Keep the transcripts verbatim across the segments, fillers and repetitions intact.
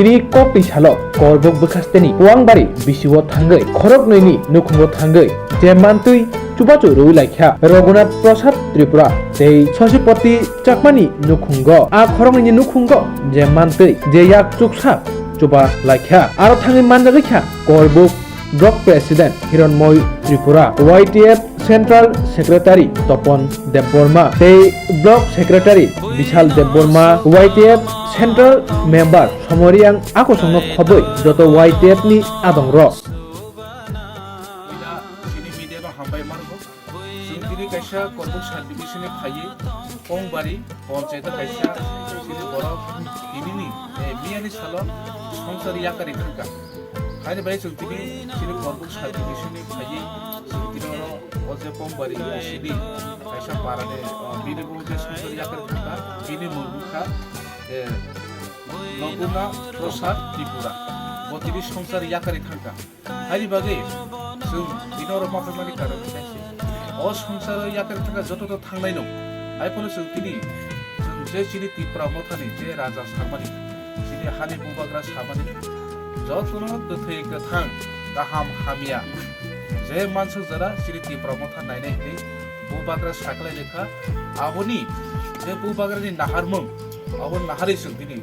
Tini kokni salo Korbuk bwkhasteni Puangbari bisio thangwi khoroknwini nukhungo thangwi je mantwi chubachu rwi laikha Raghunath Prasad Tripura tei Sosipati Chakmani nukhungo. A khoroknwini nukhungo je mantwi je yak chuksa chuba laikha. Aro thangwi manjagwi kha Korbuk Block President Hironmoy Tripura, Y T F Central Secretary Topon Debbarma tei Block Secretary Bishal Debbarma, Y T F Central Member Somoriang a kosongno khobwi joto Y T F ni adongrok. Puila chini media no hambai mano. Chwng tini kaisa Korbuk sub division ni phaiwi Pongbari ponchayat kaisa chini borok tinini, eh, miyani salo songsar yakari thangkha. Haini bai chwng tini chini Korbuk sub division ni phaiwi chwng tini oro o je Pongbari sini kaisa para ni, eh, bini bo je songsar yakari thangkha, bini mung wngkha, eh, Raghunath Prasad Tripura. Bo tini songsar yakari thangkha. Haini bagwi chwng bini oro ma phaimani karon khe se. O songsaro yakari thangkha joto to thangnai no. Hai phano chwng tini, chwng je chini Tipra mothani je raja samani, chini hani bubagra samani, jotono kwthwi kwthang, kaham hamya, je mansuk jora chini Tipra motha nainai hinwi bubagra saklai lekha. Aboni je bubagrani naharmung, abo naharwi chwng tini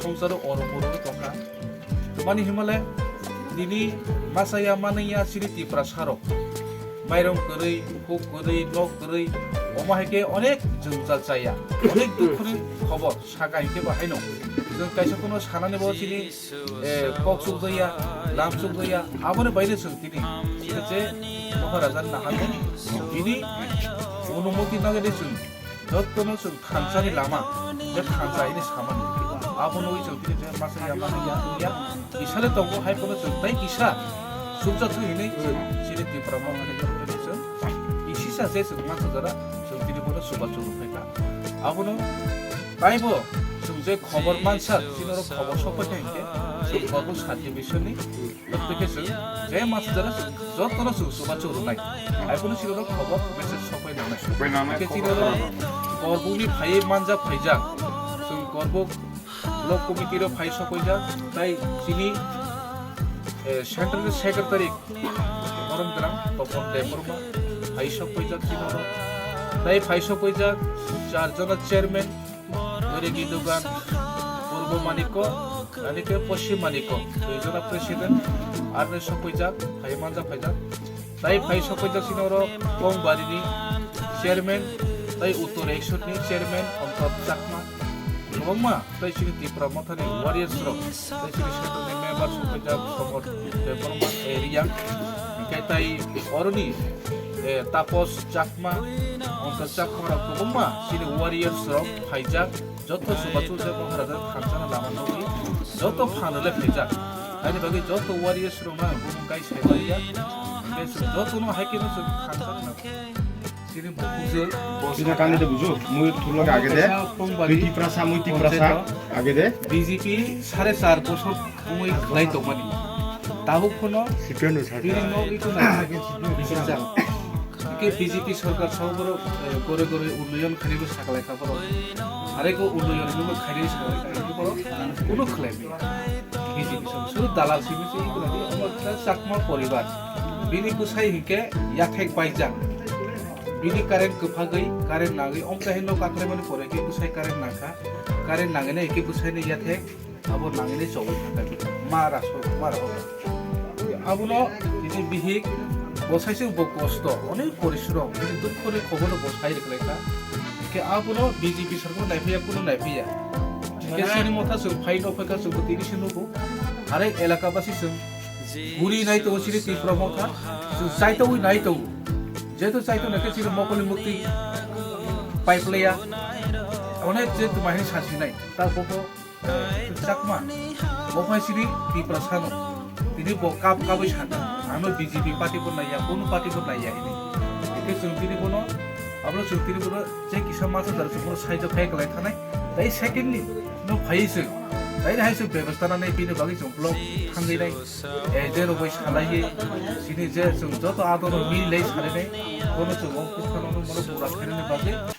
songsaro oro moro tongkha. Mani himale nini masa ya mani ya chini Tipra sarok. Mairong kwrwi, bukhuk kwrwi, nok kwrwi, omo hai khe onek jwngjal chaya, onek dukhuni khobor saka hinkhe bo haino. Chwng kaisa kuno sanani bo chini, eh, kok chukjaya, lam chukjaya, aboni baide chwng tini chini je Maharaja ni naharmung, bini onumoti nangani chwng jotono chwng thansani lama, je thansa hini samani. Abono ui chwng tini je masa ya mani ya ya, isale tongo hai phano chwng tai kisa sukjak thwi hinwi chwng chini Tipra mani chwng isisa je chwng masa jora chwng tini bono suba chwng phaikha. Abono taibo chwng je khobor mansa, chini oro khobor sokphaikha hinkhe chwng Korbuk sub division ni Tei khe chwng je masa jora chwng jotono chwng chubachu rwnai. Hai phano chini oro khobor message sokpai nangnai. Sokpai nangnai, khe chini oro Korbukni phaiwi manjak phaijak. Chwng Korbuk Block Committee rok phai sokpaijak. Tai chini, eh, Central Secretary Borom Gwnang Topon Debbarma phai sokpaijak chini oro. Tai phai sokpaijak char jona chairman, Regi Dugan, Purbo Manikko, ani khe Poschim Manikko, duijona president, arni sokpaijak, phai manjak phaijak. Tai phai sokpaijak chini oro Kongbarini chairman, tai Uttor Ekshotni chairman, Ongkor Chakma. Kwbangma, tai chini Tipra Mothani warriors rok, tai chini central ni member sokpaijak, Somor, eh, Borma, eh, Riyang. Hinkhe tai oroni, eh, Tapos Chakma, Ongkor Chakma rok kwbangma, chini warriors rok phaijak. Joto chubachu je Maharaja thansa no lama nugwi joto phan rwlai phaijak. Haini bagwi joto warriors rokno ang bumung kai sai manya. Hinkhe chwng jotono hai kheno chwng thansa no chini bukhukjwk. Chini kani de buju, mui thulok age de. Kaisa Kongbarini Tiprasa, mui Tiprasa, age de. B J P sare char bosor wngwi khlai tongmani. Tabuk phano bini nok iko nai. Hingke B J P sorkar sao borok, eh, gore gore unnoyon khainaibo sakalaikha borok. Areko unnoyon hinwi khainai sakalaikha borok. Kuno khlai maya. B J P sorkar sudu dalal simi se iko nai. Omo khe Chakma poribar. Bini bwsai hinkhe yathek baijak. Bini current kwphagwi, current nangwi, omtahino kakraimani pore khe bwsai current nangkha. Current nangwi nai khe bwsaini yathek. Abo nangini chogwi thangkha, mara so, mara hoda. Abono tini bihik bo saise bo kosto, onek porishrom, tini dukho ni khobor no bo sai rwkhlaikha. Khe abono B J P sarkar naiphiya, kuno naiphiya. Khe sini motha chwng phai no phaikha, chwng bo tini se nugo. Are elaka basi chwng guri nai tongo chini Tipra motha, chwng chaitogwi nai tongo. Jeto chaito naikhe chini mokol ni mukti paiplaiya. Onek je tuma hini sasinai. Ta bo bo Chakma, bo hai sini Tiprasa no. Tini bo kap kabui sana, ano B J P party bo naiya, kono party bo naiya hini. Eke chwng tini bono, abro chwng tini bono, je kisa masa dar chwng bono saijak khe kwlai thanai. Tai second ni, no phai chwng. Tai hai chwng bebostha nanai bini bagwi chwng block thangwi nai. Eh, je rok bai salai ye, sini je chwng joto adoro mil lai salai nai. Bono chwng o kukha no bono pura khainani bagwi.